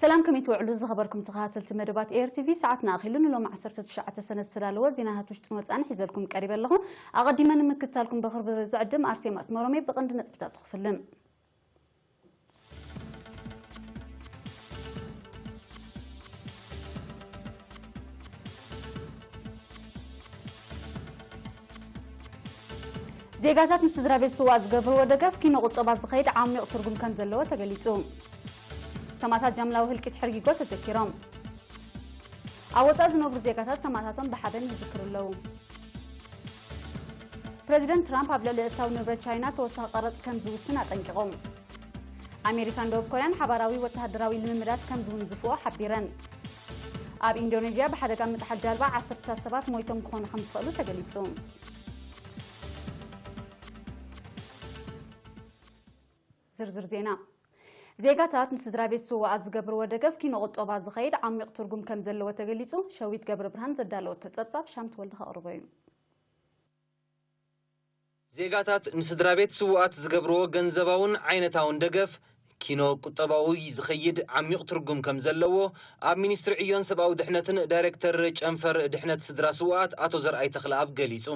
ሰላም፣ ከመይ ትውዕሉ ዝኸበርኩም ተኸታተልቲ መደባት ኤር ቲቪ? ሰዓትና ኣኺሉ ንሎሚ ዓሰርተ ትሽዓተ ሰነ ዝተዳለወ ዜናታት ውሽጥን ወጻእን ሒዘልኩም ቀሪበ ኣለኹ። ኣቐዲመ ንምክትታልኩም ብኽብሪ ዝዕድም ኣርሴማ ኣስመሮም እየ። ብቐንዲ ነጥብታት ክፍልን። ዜጋታት ንስድራ ቤት ስዋእ ዝገብርዎ ደገፍ ኪኖ ቁጠባ ዝኸይድ ዓሚቕ ትርጉም ከም ዘለዎ ተገሊጹ። ሰማእታት ጃምላዊ ህልቂት ሕርጊጎ ተዘኪሮም። ኣብ ወጻኢ ዝነብሩ ዜጋታት ሰማእታቶም ብሓበን ይዝክሩ ኣለዉ። ፕረዚደንት ትራምፕ ኣብ ልዕሊ እታው ንብረት ቻይና ተወሳኺ ቀረጽ ከም ዝውስን ኣጠንቂቖም። ኣሜሪካን ደቡብ ኮርያን ሓባራዊ ወተሃደራዊ ልምምዳት ከም ዝውንዝፍኦ ሓቢረን። ኣብ ኢንዶኔዥያ ብሓደጋ ምጥሓል ጃልባ ዓሰርተ ሰባት ሞይቶም ክኾኑ ከም ዝኽእሉ ተገሊጹ። ዝርዝር ዜና። ዜጋታት ንስድራ ቤት ስውኣት ዝገብርዎ ደገፍ ኪኖ ቁጠባ ዝኸይድ ዓሚቕ ትርጉም ከም ዘለዎ ተገሊጹ። ሸዊት ገብረ ብርሃን ዘዳለወቶ ጸብጻብ ሻምት ወልዲ ከቕርቦ እዩ። ዜጋታት ንስድራ ቤት ስውኣት ዝገብርዎ ገንዘባውን ዓይነታውን ደገፍ ኪኖ ቁጠባዊ ዝኸይድ ዓሚቕ ትርጉም ከም ዘለዎ ኣብ ሚኒስትሪ ዕዮን ሰብኣዊ ድሕነትን ዳይሬክተር ጨንፈር ድሕነት ስድራ ስውኣት ኣቶ ዘርኣይ ተኽለኣብ ገሊጹ።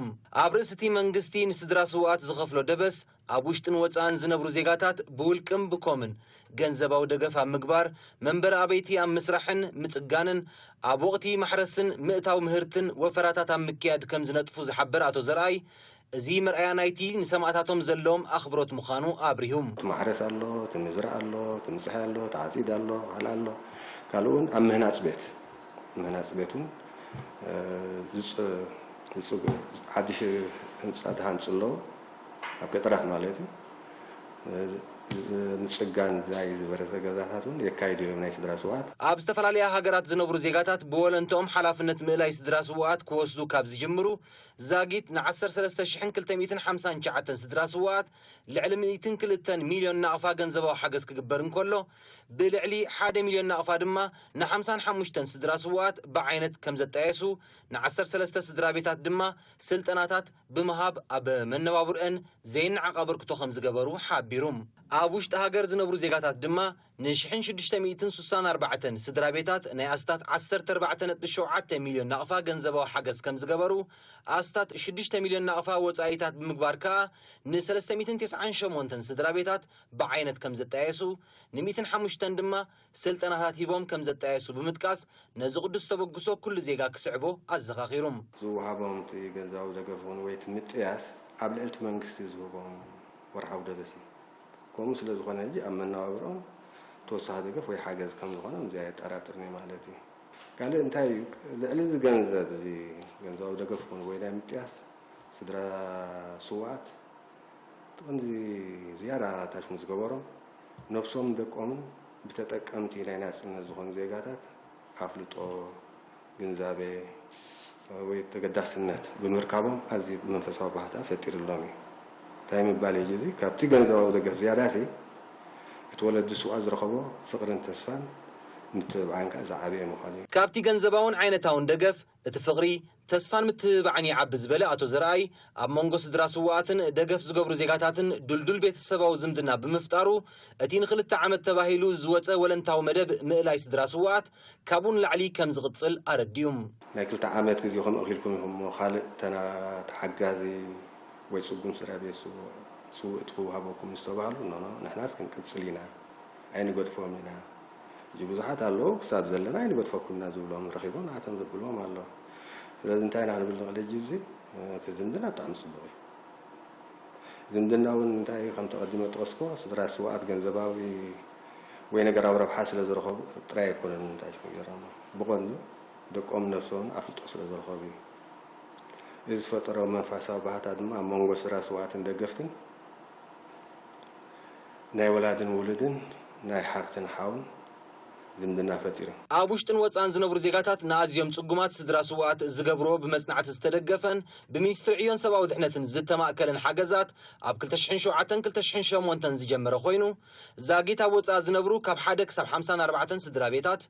ኣብ ርእሲ እቲ መንግስቲ ንስድራ ስውኣት ዝኸፍሎ ደበስ ኣብ ውሽጥን ወጻእን ዝነብሩ ዜጋታት ብውልቅን ብኮምን ገንዘባዊ ደገፍ ኣብ ምግባር፣ መንበሪ ኣበይቲ ኣብ ምስራሕን ምጽጋንን፣ ኣብ ወቕቲ ማሕረስን ምእታው ምህርትን ወፈራታት ኣብ ምክያድ ከም ዝነጥፉ ዝሓበር ኣቶ ዘርኣይ፣ እዚ መርኣያ ናይቲ ንሰማእታቶም ዘለዎም ኣኽብሮት ምዃኑ ኣብሪሁ። እቲ ማሕረስ ኣሎ፣ እቲ ምዝራእ ኣሎ፣ እቲ ምጽሓይ ኣሎ፣ እቲ ዓጺድ ኣሎ፣ ካልእ ኣሎ። ካልእ እውን ኣብ ምህናጽ ቤት፣ ምህናጽ ቤት እውን፣ እ፣ ዝጽ-፣ ዝጽ-፣ ሓድሽ ህንጻ ዝሃንጹ ኣለዉ፣ ኣብ ገጠራት ማለት እዩ። እ፣ ዝ-፣ ምጽጋን ናይ ዝበረሰ ገዛታት እውን የካይዱ እዮም ናይ ስድራ ስውኣት። ኣብ ዝተፈላለያ ሃገራት ዝነብሩ ዜጋታት ብወለንትኦም ሓላፍነት ምእላይ ስድራ ስውኣት ክወስዱ ካብ ዝጅምሩ ዛጊት ን ዓሰርተ ሰለስተ ሽሕን ክልተ ሚእትን ሓምሳን ትሽዓተን ስድራ ስውኣት ልዕሊ ሚእትን ክልተን ሚልዮን ናቕፋ ገንዘባዊ ሓገዝ ክግበር እንከሎ፣ ብልዕሊ ሓደ ሚልዮን ናቕፋ ድማ ን ሓምሳን ሓሙሽተን ስድራ ስውኣት ብዓይነት ከም ዘጣየሱ፣ ን ዓሰርተ ሰለስተ ስድራ ቤታት ድማ ስልጠናታት ብምሃብ ኣብ መነባብርአን ዘይነዓቕ ኣበርክቶ ከም ዝገበሩ ሓቢሩ። ኣብ ውሽጢ ሃገር ዝነብሩ ዜጋታት ድማ ንሽሕን ሽዱሽተ ሚእትን ስሳን ኣርባዕተን ስድራ ቤታት ናይ ኣስታት ዓሰርተ ኣርባዕተ ነጥቢ ሸውዓተ ሚልዮን ናቕፋ ገንዘባዊ ሓገዝ ከም ዝገበሩ፣ ኣስታት ሽዱሽተ ሚልዮን ናቕፋ ወጻኢታት ብምግባር ከኣ ንሰለስተ ሚእትን ተስዓን ሸሞንተን ስድራ ቤታት ብዓይነት ከም ዘጣየሱ፣ ንሚእትን ሓሙሽተን ድማ ስልጠናታት ሂቦም ከም ዘጣየሱ ብምጥቃስ፣ ነዚ ቅዱስ ተበግሶ ኩሉ ዜጋ ክስዕቦ ኣዘኻኺሩ። ዝወሃቦም እቲ ገንዘባዊ ደገፍ እውን ወይ እቲ ምጥያስ ኣብ ልዕሊ እቲ መንግስቲ ዝህቦም ወርሓዊ ደበስ እዩ። ከምኡ ስለ ዝኾነ ሕጂ ኣብ መነባብሮኦም ተወሳኺ ደገፍ ወይ ሓገዝ ከም ዝኾነ ምዚ ኣየጠራጥርን እዩ ማለት እዩ። ካልእ እንታይ እዩ? ልዕሊ እዚ ገንዘብ እዚ ገንዘባዊ ደገፍ ይኹን ወይ ናይ ምጥያስ ስድራ ስውኣት እቲ ቀንዲ ዝያዳ ታሽሙ ዝገበሮም ነብሶምን ደቆምን ብተጠቀምቲ ናይ ናጽነት ዝኾኑ ዜጋታት ኣፍልጦ፣ ግንዛቤ ወይ ተገዳስነት ብምርካቦም ኣዝዩ መንፈሳዊ ባህታ ፈጢሩሎም እዩ። እንታይ ምባል እዩ እዚ? ካብቲ ገንዘባዊ ደገፍ ዝያዳሲ እቲ ወለዲ ስውኣ ዝረኸቦ ፍቕርን ተስፋን ምትብባዕን ከኣ ዝዓበየ ምዃኑ እዩ። ካብቲ ገንዘባውን ዓይነታውን ደገፍ እቲ ፍቕሪ፣ ተስፋን ምትብባዕን ይዓቢ ዝበለ ኣቶ ዘርኣይ፣ ኣብ መንጎ ስድራ ስውኣትን ደገፍ ዝገብሩ ዜጋታትን ድልዱል ቤተሰባዊ ዝምድና ብምፍጣሩ፣ እቲ ንኽልተ ዓመት ተባሂሉ ዝወጸ ወለንታዊ መደብ ምእላይ ስድራ ስውኣት ካብኡ ንላዕሊ ከም ዝቕጽል ኣረዲኡ። ናይ ክልተ ዓመት ግዜኹም ኣኺልኩም ኢኹም እሞ ካልእ ተና-፣ ተሓጋዚ ወይ ጽጉም ስድራ ቤት ስው-፣ ስውእቲ ክወሃበኩም ምስ ተባህሉ፣ ኖ፣ ኖ፣ ንሕናስ ክንቅጽል ኢና፣ ኣይንገድፎም ኢና። ሕጂ ብዙሓት ኣለዉ፣ ክሳብ ዘለና ኣይንገድፈኩም ኢና ዝብሎም ረኺቦም ንዓቶም ዘብልዎም ኣሎ። ስለዚ እንታይ ኢና ንብል ንኽእል ሕጂ እዚ፣ እቲ ዝምድና ብጣዕሚ ጽቡቕ እዩ። ዝምድና እውን እንታይ እዩ፣ ከምቲ ቀዲመ ጠቐስኮ፣ ስድራ ስውኣት ገንዘባዊ ወይ ነገራዊ ረብሓ ስለ ዝረኸቡ ጥራይ ኣይኮነን እንታይ ሽኮር ገይሮም። ብቐንዱ ደቆም ነብሶምን ኣፍልጦ ስለ ዝረኸቡ እዩ። እዚ ዝፈጠሮ መንፈሳዊ ባህታ ድማ ኣብ መንጎ ስድራ ስውኣትን ደገፍትን ናይ ወላድን ውሉድን ናይ ሓፍትን ሓውን ዝምድና ፈጢሩ። ኣብ ውሽጥን ወጻእን ዝነብሩ ዜጋታት ንኣዝዮም ጽጉማት ስድራ ስውኣት ዝገብርዎ ብመጽናዕቲ ዝተደገፈን ብሚኒስትሪ ዕዮን ሰብኣዊ ድሕነትን ዝተማእከለን ሓገዛት ኣብ ክልተ ሽሕን ሸውዓተን ክልተ ሽሕን ሸሞንተን ዝጀመረ ኮይኑ፣ ዛጊት ኣብ ወጻኢ ዝነብሩ ካብ ሓደ ክሳብ ሓምሳን ኣርባዕተን ስድራ ቤታት፣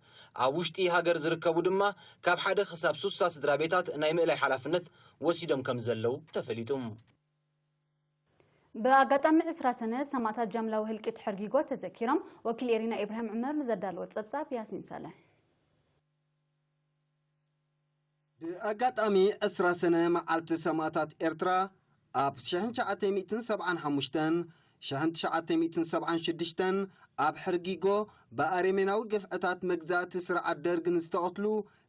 ኣብ ውሽጢ ሃገር ዝርከቡ ድማ ካብ ሓደ ክሳብ ሱሳ ስድራ ቤታት ናይ ምእላይ ሓላፍነት ወሲዶም ከም ዘለዉ ተፈሊጡ። ብኣጋጣሚ ዕስራ ሰነ ሰማእታት ጃምላዊ ህልቂት ሕርጊጎ ተዘኪሮም። ወኪል ኤሪና ኢብራሂም ዑመር ንዘዳለዎ ጸብጻብ ያሲን ሳልሕ። ብኣጋጣሚ ዕስራ ሰነ መዓልቲ ሰማእታት ኤርትራ ኣብ ሽሕን ትሽዓተ ሚእትን ሰብዓን ሓሙሽተን፣ ሽሕን ትሽዓተ ሚእትን ሰብዓን ሽዱሽተን ኣብ ሕርጊጎ ብኣረሜናዊ ግፍዕታት መግዛእቲ ስርዓት ደርግ ንዝተቐትሉ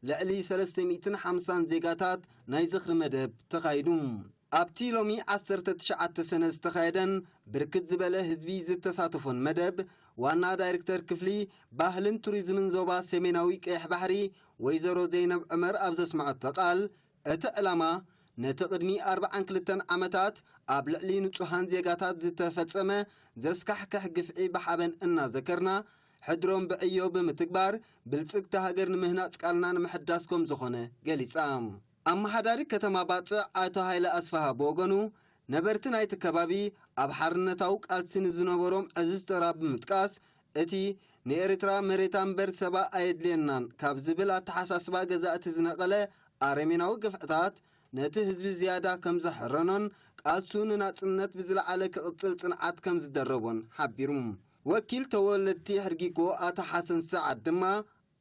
ልዕሊ ሰለስተ ሚእትን ሓምሳን ዜጋታት ናይ ዝኽሪ መደብ ተኻይዱ። ኣብቲ ሎሚ ዓሰርተ ትሽዓተ ሰነ ዝተኻየደን ብርክት ዝበለ ህዝቢ ዝተሳተፎን መደብ፣ ዋና ዳይሬክተር ክፍሊ ባህልን ቱሪዝምን ዞባ ሰሜናዊ ቀይሕ ባሕሪ ወይዘሮ ዘይነብ ዑመር ኣብ ዘስምዐቶ ቃል፣ እቲ ዕላማ ነቲ ቅድሚ ኣርብዓን ክልተን ዓመታት ኣብ ልዕሊ ንጹሃን ዜጋታት ዝተፈጸመ ዘስካሕክሕ ግፍዒ ብሓበን እናዘከርና፣ ሕድሮም ብዕዮ ብምትግባር ብልጽግቲ ሃገር ንምህናጽ ቃልና ንምሕዳስ ከም ዝኾነ ገሊጻ። ኣመሓዳሪ ከተማ ባጽዕ ኣቶ ሃይለ ኣስፍሃ ብወገኑ፣ ነበርቲ ናይቲ ከባቢ ኣብ ሓርነታዊ ቃልሲ ንዝነበሮም ዕዙዝ ተራ ብምጥቃስ፣ እቲ ንኤርትራ መሬታ እምበር ሰባ ኣየድልየናን ካብ ዝብል ኣተሓሳስባ ገዛእቲ ዝነቐለ ኣረሜናዊ ግፍዕታት ነቲ ህዝቢ ዝያዳ ከም ዘሕረኖን ቃልሱ ንናጽነት ብዝለዓለ ክቕጽል ጽንዓት ከም ዝደረቦን ሓቢሩ። ወኪል ተወለድቲ ሕርጊጎ ኣቶ ሓሰን ሰዓድ ድማ፣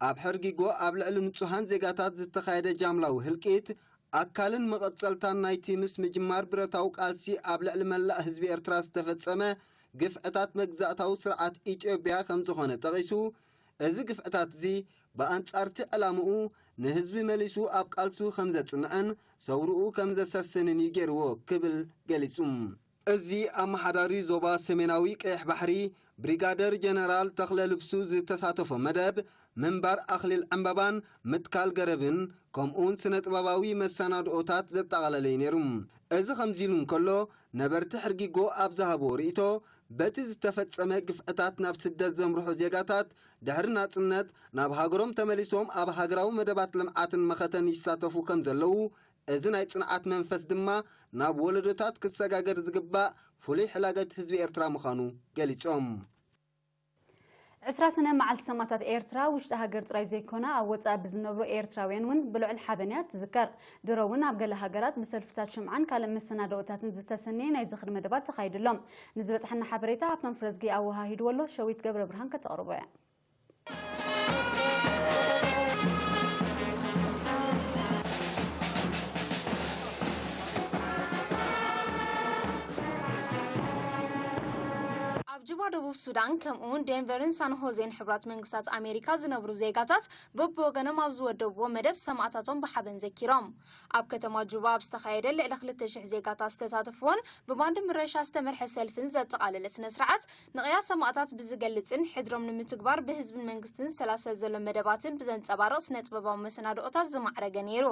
ኣብ ሕርጊጎ ኣብ ልዕሊ ንጹሃን ዜጋታት ዝተኻየደ ጃምላዊ ህልቂት ኣካልን መቐጸልታን ናይቲ ምስ ምጅማር ብረታዊ ቃልሲ ኣብ ልዕሊ መላእ ህዝቢ ኤርትራ ዝተፈጸመ ግፍዕታት መግዛእታዊ ስርዓት ኢትዮጵያ ከም ዝኾነ ጠቒሱ፣ እዚ ግፍዕታት እዚ ብኣንጻርቲ ዕላምኡ ንህዝቢ መሊሱ ኣብ ቃልሱ ከም ዘጽንዕን ሰውርኡ ከም ዘሰስንን እዩ ገይርዎ ክብል ገሊጹ። እዚ ኣመሓዳሪ ዞባ ሰሜናዊ ቀይሕ ባሕሪ ብሪጋደር ጀነራል ተኽለ ልብሱ ዝተሳተፎ መደብ ምንባር ኣኽሊል ዕምባባን ምትካል ገረብን ከምኡውን ስነ ጥበባዊ መሰናድኦታት ዘጠቓለለ እዩ ነይሩ። እዚ ከምዚ ኢሉ እንከሎ፣ ነበርቲ ሕርጊጎ ኣብ ዝሃብዎ ርእይቶ፣ በቲ ዝተፈጸመ ግፍዕታት ናብ ስደት ዘምርሑ ዜጋታት ድሕሪ ናጽነት ናብ ሃገሮም ተመሊሶም ኣብ ሃገራዊ መደባት ልምዓትን መኸተን ይሳተፉ ከም ዘለዉ፣ እዚ ናይ ጽንዓት መንፈስ ድማ ናብ ወለዶታት ክሰጋገር ዝግባእ ፍሉይ ሕላገት ህዝቢ ኤርትራ ምዃኑ ገሊጾም። ዕስራ ሰነ መዓልቲ ሰማእታት ኤርትራ ውሽጢ ሃገር ጥራይ ዘይኮነ ኣብ ወጻኢ ብዝነብሩ ኤርትራውያን እውን ብልዑል ሓበን እያ ትዝከር። ድሮ እውን ኣብ ገለ ሃገራት ብሰልፍታት ሽምዓን ካልእ መሰናድኦታትን ዝተሰነየ ናይ ዝኽሪ መደባት ተኻይዱ ኣሎ። ንዝበጽሓና ሓበሬታ ሃብቶም ፍረዝጊ ኣወሃሂድዎ ኣሎ። ሸዊት ገብረ ብርሃን ከተቕርቦ እያ። ኣብ ጁባ ደቡብ ሱዳን፣ ከምኡውን ዴንቨርን ሳን ሆዜን ሕቡራት መንግስታት ኣሜሪካ ዝነብሩ ዜጋታት በብወገኖም ኣብ ዝወደብዎ መደብ ሰማእታቶም ብሓበን ዘኪሮም። ኣብ ከተማ ጁባ ኣብ ዝተኻየደ ልዕሊ ክልተ ሽሕ ዜጋታት ዝተሳተፍዎን ብባንድ ምረሻ ዝተመርሐ ሰልፍን ዘጠቓለለ ስነ ስርዓት፣ ንቕያ ሰማእታት ብዝገልጽን ሕድሮም ንምትግባር ብህዝብን መንግስትን ዝሰላሰል ዘሎ መደባትን ብዘንጸባርቕ ስነ ጥበባዊ መሰናድኦታት ዝማዕረገ ነይሩ።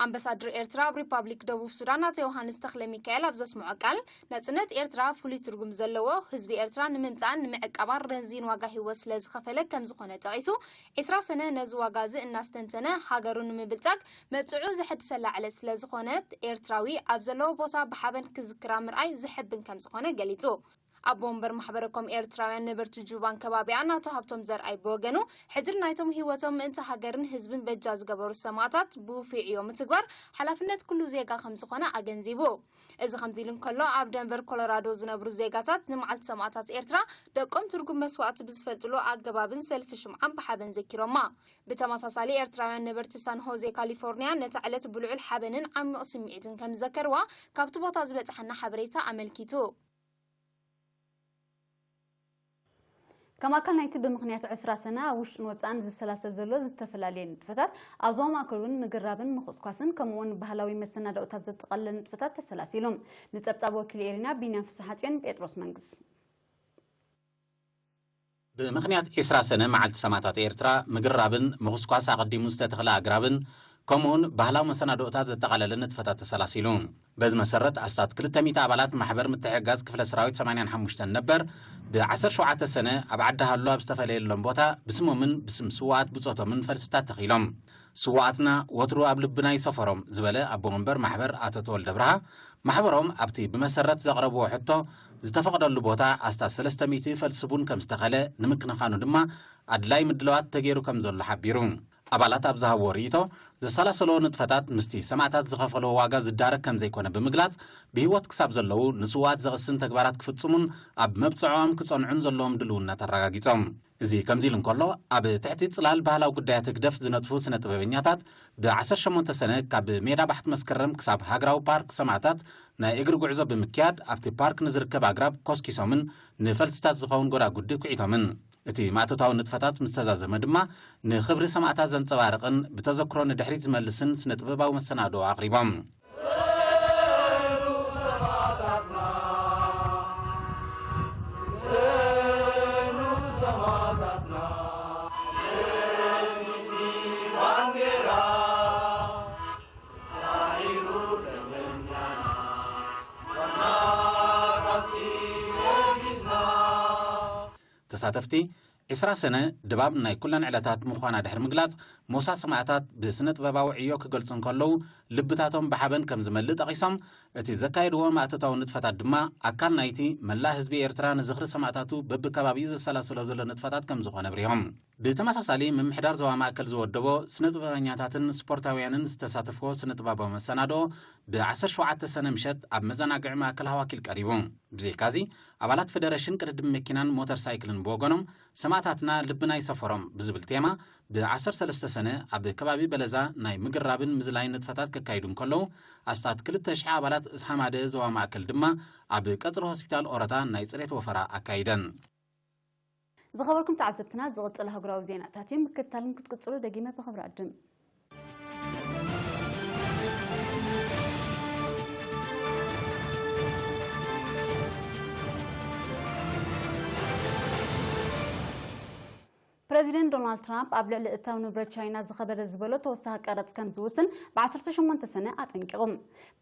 ኣምባሳደር ኤርትራ ኣብ ሪፓብሊክ ደቡብ ሱዳን ኣቶ ዮሃንስ ተኽለ ሚካኤል ኣብ ዘስምዖ ቃል፣ ናጽነት ኤርትራ ፍሉይ ትርጉም ዘለዎ፣ ህዝቢ ኤርትራ ንምምጻእን ንምዕቃባን ረዚን ዋጋ ህይወት ስለ ዝኸፈለ ከም ዝኾነ ጠቒሱ፣ ዕስራ ሰነ ነዚ ዋጋ እዚ እናስተንተነ ሃገሩ ንምብልጻግ መብጽዑ ዘሐድሰላ ዕለት ስለ ዝኾነት፣ ኤርትራዊ ኣብ ዘለዎ ቦታ ብሓበን ክዝክራ ምርኣይ ዘሐብን ከም ዝኾነ ገሊጹ። ኣቦ ወንበር ማሕበረ ኮም ኤርትራውያን ነበርቲ ጁባን ከባቢኣን ኣቶ ሃብቶም ዘርኣይ ብወገኑ፣ ሕድሪ ናይቶም ህይወቶም ምእንቲ ሃገርን ህዝብን በጃ ዝገበሩ ሰማእታት ብውፉይ ዕዮ ምትግባር ሓላፍነት ኩሉ ዜጋ ከም ዝኾነ ኣገንዚቡ። እዚ ከምዚ ኢሉ እንከሎ፣ ኣብ ደንቨር ኮሎራዶ ዝነብሩ ዜጋታት ንመዓልቲ ሰማእታት ኤርትራ ደቆም ትርጉም መስዋእቲ ብዝፈልጥሉ ኣገባብን ሰልፊ ሽምዓን ብሓበን ዘኪሮማ። ብተመሳሳሊ፣ ኤርትራውያን ነበርቲ ሳን ሆዜ ካሊፎርኒያ ነታ ዕለት ብልዑል ሓበንን ዓሚቕ ስምዒትን ከም ዝዘከርዋ ካብቲ ቦታ ዝበጽሓና ሓበሬታ ኣመልኪቱ። ከም ኣካል ናይቲ ብምኽንያት ዕስራ ሰነ ኣብ ውሽጥን ወጻእን ዝሰላሰል ዘሎ ዝተፈላለየ ንጥፈታት፣ ኣብ ዞባ ማእከል እውን ምግራብን ምኹስኳስን ከምኡውን ባህላዊ መሰናድኦታት ዘጠቓለለ ንጥፈታት ተሰላሲሉ። ንጸብጻብ ወኪል ኤሪና ቢንያም ፍስሓጽዮን ጴጥሮስ መንግስ። ብምኽንያት ዕስራ ሰነ መዓልቲ ሰማእታት ኤርትራ፣ ምግራብን ምኹስኳስ ኣቐዲሙ ዝተተኽለ ኣግራብን ከምኡውን ባህላዊ መሰናድኦታት ዘጠቓለለ ንጥፈታት ተሰላሲሉ። በዚ መሰረት፣ ኣስታት ክልተ ሚእቲ ኣባላት ማሕበር ምትሕግጋዝ ክፍለ ሰራዊት ሰማንያን ሓሙሽተን ነበር፣ ብ ዓሰርተ ሸውዓተ ሰነ ኣብ ዓዲ ሃሎ ኣብ ዝተፈለየሎም ቦታ ብስሞምን ብስም ስውኣት ብጾቶምን ፈልስታት ተኺሎም። ስውኣትና ወትሩ ኣብ ልብና ይሰፈሮም ዝበለ ኣቦ መንበር ማሕበር ኣቶ ተወልደ ብርሃ፣ ማሕበሮም ኣብቲ ብመሰረት ዘቕረብዎ ሕቶ ዝተፈቕደሉ ቦታ ኣስታት ሰለስተ ሚእቲ ፈልሲ ቡን ከም ዝተኸለ፣ ንምክንኻኑ ድማ ኣድላይ ምድላዋት ተገይሩ ከም ዘሎ ሓቢሩ። ኣባላት ኣብ ዝሃብዎ ርእይቶ፣ ዘሰላሰሎ ንጥፈታት ምስቲ ሰማዕታት ዝኸፈሎ ዋጋ ዝዳረግ ከም ዘይኮነ ብምግላጽ፣ ብህይወት ክሳብ ዘለዉ ንስውኣት ዘቕስን ተግባራት ክፍጽሙን ኣብ መብጽዖም ክጸንዑን ዘለዎም ድልውነት ኣረጋጊጾም። እዚ ከምዚ ኢሉ እንከሎ፣ ኣብ ትሕቲ ጽላል ባህላዊ ጉዳያት ህግደፍ ዝነጥፉ ስነ ጥበበኛታት ብ ዓሰርተ ሸሞንተ ሰነ ካብ ሜዳ ባሕቲ መስከረም ክሳብ ሃገራዊ ፓርክ ሰማዕታት ናይ እግሪ ጉዕዞ ብምክያድ ኣብቲ ፓርክ ንዝርከብ ኣግራብ ኮስኪሶምን ንፈልስታት ዝኸውን ጎዳጉዲ ኩዒቶምን። እቲ ማእቶታዊ ንጥፈታት ምስ ተዛዘመ ድማ ንኽብሪ ሰማዕታት ዘንጸባርቕን ብተዘክሮ ንድሕሪት ዝመልስን ስነ ጥበባዊ መሰናድኦ ኣቕሪቦም። ተሳተፍቲ፣ ዕስራ ሰነ ድባብ ናይ ኩለን ዕለታት ምዃና ድሕሪ ምግላጽ፣ ሞሳ ሰማእታት ብስነ ጥበባዊ ዕዮ ክገልጹ እንከለዉ፣ ልብታቶም ብሓበን ከም ዝመልእ ጠቒሶም፣ እቲ ዘካየድዎ ማእቶታዊ ንጥፈታት ድማ ኣካል ናይቲ መላእ ህዝቢ ኤርትራ ንዝኽሪ ሰማእታቱ በብከባቢኡ ዘሰላስሎ ዘሎ ንጥፈታት ከም ዝኾነ ኣብሪሆም። ብተመሳሳሊ፣ ምምሕዳር ዞባ ማእከል ዝወደቦ ስነ ጥበበኛታትን ስፖርታውያንን ዝተሳተፍዎ ስነ ጥበባዊ መሰናድኦ ብ ዓሰርተ ሸውዓተ ሰነ ምሸት ኣብ መዘናግዒ ማእከል ሃዋኪል ቀሪቡ። ብዘይካዚ፣ ኣባላት ፈደረሽን ቅድድም መኪናን ሞተር ሳይክልን ብወገኖም፣ ሰማእታትና ልብና ይሰፈሮም ብዝብል ቴማ፣ ብ ዓሰርተ ሰለስተ ሰነ ኣብ ከባቢ በለዛ ናይ ምግራብን ምዝላይን ንጥፈታት ከካይዱ እንከለዉ፣ ኣስታት ክልተ ሽሕ ኣባላት ሃማደ ዞባ ማእከል ድማ ኣብ ቀጽሪ ሆስፒታል ኦረታ ናይ ጽሬት ወፈራ ኣካይደን። ዝኸበርኩም ተዓዘብትና፣ ዝቕጽል ኣህጉራዊ ዜናታት እዩ። ምክትታልኩም ክትቅጽሉ ደጊመ ብኽብሪ ዕድም። ፕረዚደንት ዶናልድ ትራምፕ ኣብ ልዕሊ እታው ንብረት ቻይና ዝኸበደ ዝበሎ ተወሳኺ ቀረጽ ከም ዝውስን ብ ዓሰርተ ሸሞንተ ሰነ ኣጠንቂቑ።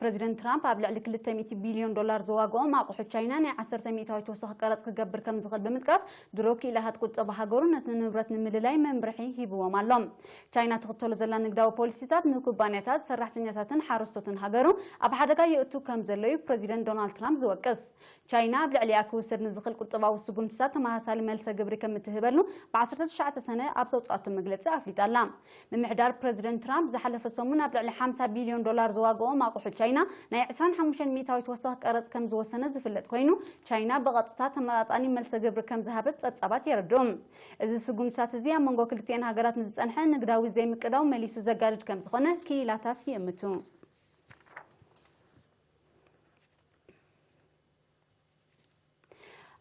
ፕረዚደንት ትራምፕ ኣብ ልዕሊ ክልተ ሚእቲ ቢልዮን ዶላር ዝዋግኦም ኣቑሑት ቻይና ናይ ዓሰርተ ሚእታዊት ተወሳኺ ቀረጽ ክገብር ከም ዝኽእል ብምጥቃስ፣ ድሮ ክኢላታት ቁጠባ ሃገሩ ነቲ ንብረት ንምልላይ መምርሒ ሂብዎም ኣሎ። ቻይና ትኽተሎ ዘላ ንግዳዊ ፖሊሲታት ንኩባንያታት፣ ሰራሕተኛታትን ሓረስቶትን ሃገሩ ኣብ ሓደጋ የእቱ ከም ዘሎ እዩ ፕረዚደንት ዶናልድ ትራምፕ ዝወቅስ። ቻይና ኣብ ልዕሊኣ ክውሰድ ንዝኽእል ቁጠባዊ ስጉምትታት ተመሳሳሊ መልሰ ግብሪ ከም እትህበሉ ብ ዓሰርተ ትሽዓተ ሰነ ኣብ ዘውፅኣቶ መግለፂ ኣፍሊጣ ኣላ። ምምሕዳር ፕረዚደንት ትራምፕ ዝሓለፈ ሰሙን ኣብ ልዕሊ ሓምሳ ቢልዮን ዶላር ዝዋግኦም ኣቑሑት ቻይና ናይ ዕስራን ሓሙሽተን ሚእታዊት ወሰኽ ቀረፅ ከም ዝወሰነ ዝፍለጥ ኮይኑ፣ ቻይና ብቐጥታ ተመጣጣኒ መልሰ ግብሪ ከም ዝሃበት ጸብጻባት የረድኡ። እዚ ስጉምትታት እዚ ኣብ መንጎ ክልቲኤን ሃገራት ንዝጸንሐ ንግዳዊ ዘይምቅዳው መሊሱ ዘጋድድ ከም ዝኾነ ክኢላታት ይእምቱ።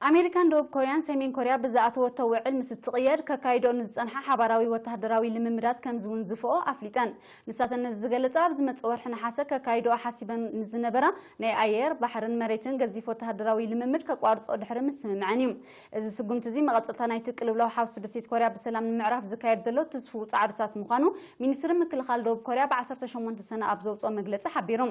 ኣሜሪካን ደቡብ ኮርያን ሰሜን ኮርያ ብዝኣተወቶ ውዕል ምስ እትቕየድ ከካይዶ ንዝጸንሓ ሓባራዊ ወተሃደራዊ ልምምዳት ከም ዝውንዝፍኦ ኣፍሊጠን። ንሳተን ነዚ ዝገለጻ ኣብ ዝመጽእ ወርሒ ነሓሰ ከካይዶ ሓሲበን ንዝነበራ ናይ ኣየር፣ ባሕርን መሬትን ገዚፍ ወተሃደራዊ ልምምድ ከቋርጾ ድሕሪ ምስምምዐን እዩ። እዚ ስጉምቲ እዚ መቐጸልታ ናይቲ ቅልውላው ሓውሲ ደሴት ኮርያ ብሰላም ንምዕራፍ ዝካየድ ዘሎ ትስፉው ጻዕርታት ምዃኑ ሚኒስትሪ ምክልኻል ደቡብ ኮርያ ብ ዓሰርተ ሸሞንተ ሰነ ኣብ ዘውጽኦ መግለጺ ሓቢሩ።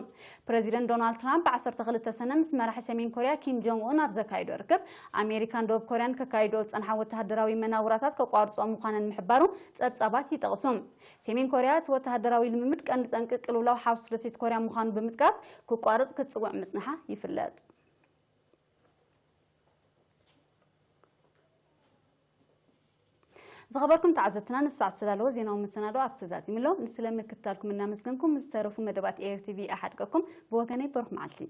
ፕረዚደንት ዶናልድ ትራምፕ ብ ዓሰርተ ክልተ ሰነ ምስ መራሒ ሰሜን ኮርያ ኪም ጆንግ ኡን ኣብ ዘካየዶ ርክብ፣ ኣሜሪካን ደቡብ ኮርያን ከካይድኦ ዝጸንሓ ወተሃደራዊ መናውራታት ከቋርጽኦ ምዃነን ምሕባሩ ጸብጻባት ይጠቕሱ። ሰሜን ኮርያ እቲ ወተሃደራዊ ልምምድ ቀንዲ ጠንቂ ቅልውላው ሓውሲ ደሴት ኮርያ ምዃኑ ብምጥቃስ፣ ክቋረጽ ክትጽውዕ ምጽንሓ ይፍለጥ። ዝኸበርኩም ተዓዘብትና፣ ንሳዕ ዝተዳለወ ዜናዊ መሰናዶ ኣብዚ ተዛዚሙ ኣሎ። ንስለ ምክትታልኩም እናመስገንኩም፣ ዝተረፉ መደባት ኤር ቲቪ እሓድቀኩም። ብወገነይ ብሩኽ መዓልቲ።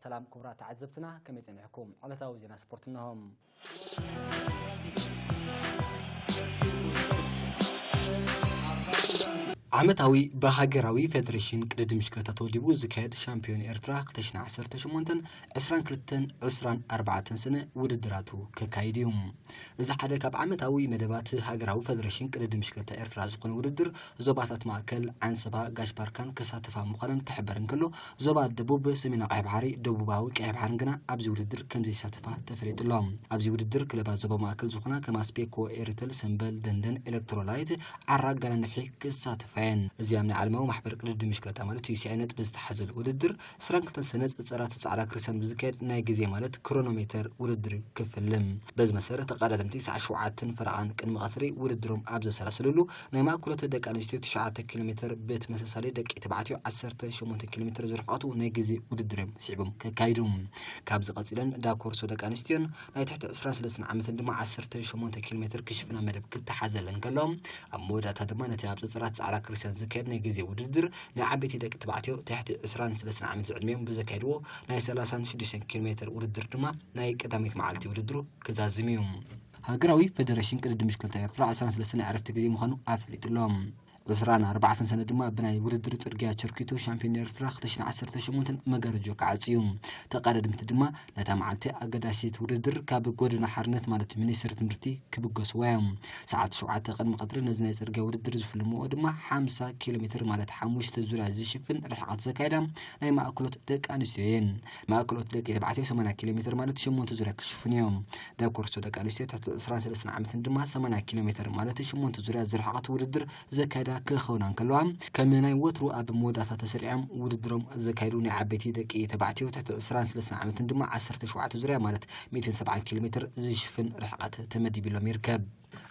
ሰላም ክቡራት ተዓዘብትና፣ ከመይ ጸኒሕኩም? ዕለታዊ ዜና ስፖርት እነሆ። ዓመታዊ ብሃገራዊ ፌደሬሽን ቅድድም ብሽክለታ ተወዲቡ ዝካየድ ሻምፒዮን ኤርትራ ክልተ ሽሕን ዓሰርተ ሸሞንተን ዕስራን ክልተን ዕስራን ኣርባዕተን ሰነ ውድድራቱ ከካይድ እዩ። እዚ ሓደ ካብ ዓመታዊ መደባት ሃገራዊ ፌደሬሽን ቅድድም ብሽክለታ ኤርትራ ዝኾነ ውድድር ዞባታት ማእከል፣ ዓንሰባ፣ ጋሽ ባርካን ከሳተፋ ምዃነን ክሕበር እንከሎ፣ ዞባ ደቡብ፣ ሰሜናዊ ቀይሕ ባሕሪ፣ ደቡባዊ ቀይሕ ባሕርን ግና ኣብዚ ውድድር ከም ዘይሳተፋ ተፈሊጡ ኣሎ። ኣብዚ ውድድር ክለባት ዞባ ማእከል ዝኾና ከም ኣስቤኮ፣ ኤሪተል፣ ሰምበል፣ ደንደን፣ ኤሌክትሮላይት፣ ዓራ፣ ጋላ ነፍሒ ክሳተፋ እየን። እዚ ኣብ ናይ ዓለማዊ ማሕበር ቅድድም ብሽክለታ ማለት ዩ ሲ ኣይ ነጥቢ ዝተሓዘሉ ውድድር ዕስራን ክልተን ሰነ ጸጸራት ጻዕዳ ክርስቲያን ብዝካየድ ናይ ግዜ ማለት ክሮኖሜተር ውድድር ክፍልም። በዚ መሰረት ተቐዳደምቲ ሰዓት ሸውዓተን ፈረቓን ቅድሚ ቀትሪ ውድድሮም ኣብ ዘሰላስልሉ ናይ ማእከሎት ደቂ ኣንስትዮ ትሽዓተ ኪሎ ሜትር ብተመሳሳሊ ደቂ ተባዕትዮ ዓሰርተ ሸሞንተ ኪሎ ሜትር ዝርሕቐቱ ናይ ግዜ ውድድር እዮም ስዒቦም ከካይዱ። ካብዚ ቀጺለን ዳኮርሶ ደቂ ኣንስትዮን ናይ ትሕቲ ዕስራን ሰለስተን ዓመትን ድማ ዓሰርተ ሸሞንተ ኪሎ ሜትር ክሽፍና መደብ ክተሓዘለን ከሎ ኣብ መወዳእታ ድማ ነቲ ኣብ ጸጸራት ጻዕዳ ክርስቲያን ዝካየድ ናይ ግዜ ውድድር ናይ ዓበይቲ ደቂ ተባዕትዮ ትሕቲ ዕስራን ሰለስተን ዓመት ዝዕድሚኦም ብዘካየድዎ ናይ ሰላሳን ሽዱሽተን ኪሎ ሜትር ውድድር ድማ ናይ ቀዳመይቲ መዓልቲ ውድድሩ ክዛዝም እዩ። ሃገራዊ ፌደሬሽን ቅድድም ብሽክለታ ኤርትራ ዕስራን ሰለስተን ዕረፍቲ ግዜ ምዃኑ ኣፍሊጡ ኣሎ። ዕስራን ኣርባዕተን ሰነ ድማ ብናይ ውድድር ጽርግያ ቸርኪቶ ሻምፒዮን ኤርትራ ክልተ ሽሕን ዓሰርተ ሸሞንተን መጋረጆ ክዓጽ እዩ። ተቐዳደምቲ ድማ ነታ መዓልቲ ኣገዳሲት ውድድር ካብ ጎደና ሓርነት ማለት ሚኒስትሪ ትምህርቲ ክብገስዋ እዮም። ሰዓት ሸውዓተ ቅድሚ ቀትሪ ነዚ ናይ ጽርግያ ውድድር ዝፍልምዎ ድማ ሓምሳ ኪሎ ሜትር ማለት ሓሙሽተ ዙርያ ዝሽፍን ርሕቐት ዘካይዳ ናይ ማእከሎት ደቂ ኣንስትዮ እየን። ማእከሎት ደቂ ተባዕትዮ ሰማንያ ኪሎ ሜትር ማለት ሸሞንተ ዙርያ ክሽፍኑ እዮም። ዳኮርሶ ደቂ ኣንስትዮ ትሕቲ ዕስራን ሰለስተን ዓመትን ድማ ሰማንያ ኪሎ ሜትር ማለት ሸሞንተ ዙርያ ዝርሕቐት ውድድር ዘካይዳ ክኸውና እንከለዋ፣ ከም ናይ ወትሩ ኣብ መወዳእታ ተሰሪዖም ውድድሮም ዘካይዱ ናይ ዓበይቲ ደቂ ተባዕትዮ ትሕቲ ዕስራን ሰለስተን ዓመትን ድማ ዓሰርተ ሸውዓተ ዙርያ ማለት ሚእትን ሰብዓን ኪሎ ሜትር ዝሽፍን ርሕቐት ተመዲብሎም ይርከብ።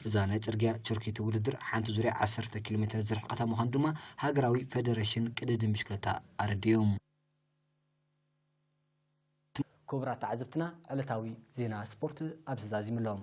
እዛ ናይ ጽርግያ ቸርኪቲ ውድድር ሓንቲ ዙርያ ዓሰርተ ኪሎ ሜትር ዝርሕቐታ ምዃኑ ድማ ሃገራዊ ፌደሬሽን ቅድድም ብሽክለታ ኣረዲኡ። ክቡራት ተዓዘብትና፣ ዕለታዊ ዜና ስፖርት ኣብዚ ተዛዚሙ ኣሎ።